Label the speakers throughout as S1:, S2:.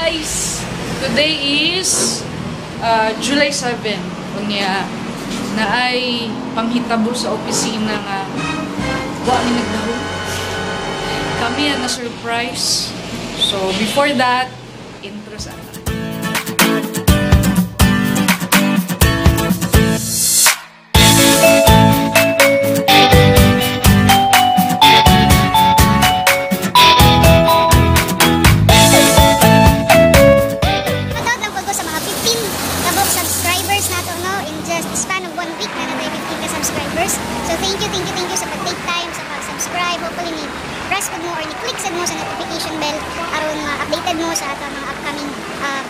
S1: Guys! Today is July 7. Unya na ay panghitabo sa opisina nga wa mi nagdahom. Kami ang na-surprise. So before that, intro sa
S2: Shoutout lang po ko sa mga 15 kabok subscribers nato, no, in just span of 1 week na natay 15 ka subscribers. So thank you, thank you, thank you sa pag-take time sa pag-subscribe. Hopefully ni press pud mo or ni click sad mo sa notification bell aron ma-updated mo sa ato mga upcoming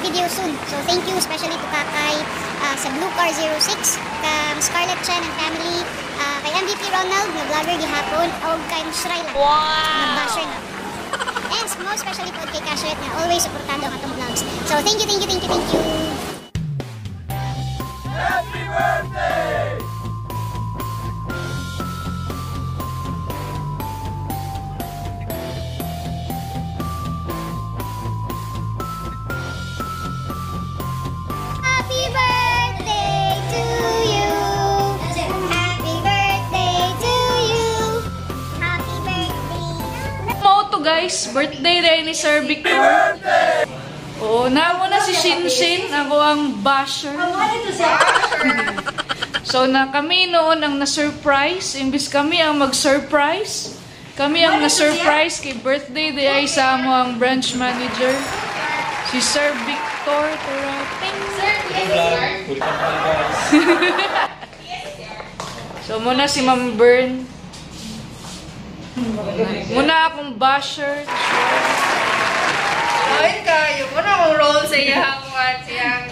S2: video soon. So thank you especially to Kakay sa Blue Car 06, kang Scarlett Chen and family, kay MVP Ronald nga vlogger gihapon, og kay Shrayla. Wow. Nga basher na. And most especially po kay Kashret na always suportado ang atong vlogs. So thank you, thank you, thank you, thank you.
S3: Happy birthday!
S2: Happy birthday to you. Happy birthday to you. Happy birthday.
S1: Mao to guys, birthday rin ni Sir Victor. Oo, namo na si Shin Shin, ako ang basher. So na kami noon ang na-surprise, imbis kami ang mag-surprise, kami ang na-surprise kay birthday day ay sa amo ang branch manager, si Sir Victor Turating. So muna si Ma'am Bern. Muna akong basher.
S4: Ay, kayo. Muna akong role sa iyang siyang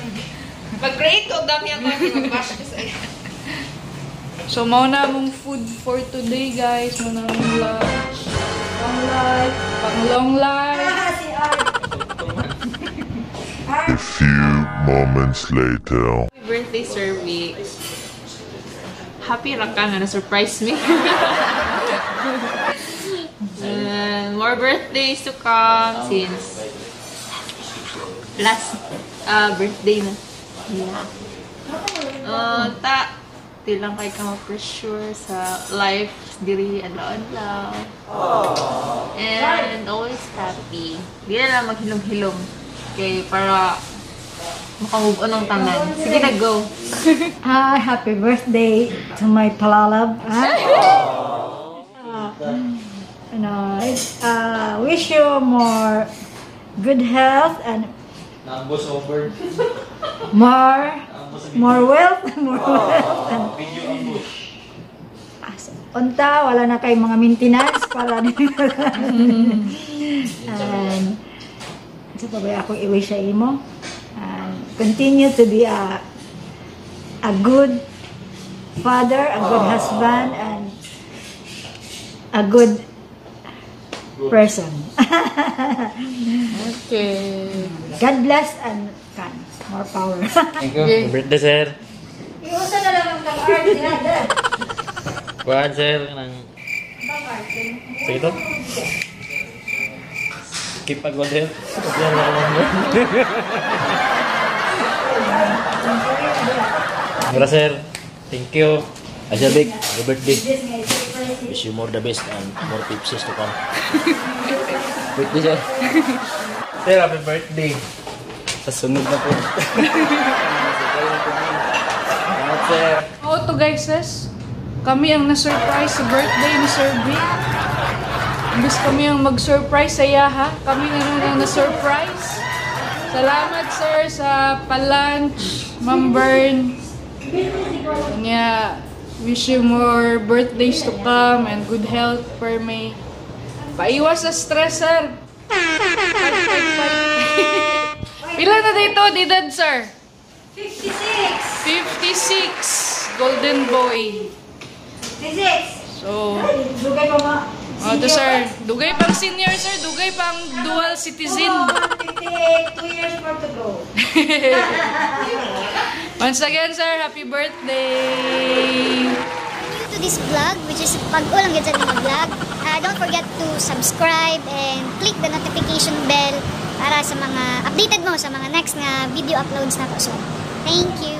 S4: mag-create ko dami ako mag-bash ko sa iya.
S1: So, mauna mong food for today, guys. Muna mong lunch. Pang life. Pang long life.
S5: A few moments later.
S4: Happy birthday, Sir Vic. Happy ra ka nga na-surprise me. And more birthdays to come since last birthday na. Yeah. Ta, di lang kay ka ma-pressure sa life diri adlaw-adlaw. And always happy. Di na lang maghilom-hilom kay para makamove on ang tanan. Sige na, go.
S6: Hi, happy birthday to my palalab. Wish you more good health and more wealth, more wealth. And unta, wala na kay mga maintenance para and sa pa ba akong i-wish sa imo? And continue to be a good father, a good husband, and a good person.
S1: Okay.
S6: God bless and can more power.
S7: Thank you. Happy birthday, sir.
S6: Iusa na lang ang kag-art niya.
S7: Kuhaan, sir. Nang... Sige to. Keep a good health. Mura, sir. Thank you.
S8: Sir Vic, happy birthday. Wish you more the best and more pipses to come. Birthday, sir.
S7: Sir, happy birthday.
S8: Sa sunod na po. Salamat, sir.
S1: Oo to guys, sis. Kami ang na-surprise sa birthday ni Sir Vic. Imbis kami ang mag-surprise sa iya, ha? Kami na nun ang na-surprise. Salamat, sir, sa pa-lunch, Ma'am Bern. Nga, wish you more birthdays to come and good health per May. Paiwas sa stress, sir. Fight, fight, fight. Pila na dito, didad, sir?
S6: 56!
S1: 56! Golden boy.
S6: 56!
S1: So,
S6: Dugay pa ma.
S1: oh, to sir. Dugay pang senior, sir. Dugay pang dual citizen.
S6: 58, 2 years more to go.
S1: Once again, sir, happy birthday!
S2: New to this vlog, which is pag-o lang gid sa mga vlog, don't forget to subscribe and click the notification bell Para sa mga updated mo sa mga next nga video uploads nato. So, thank you!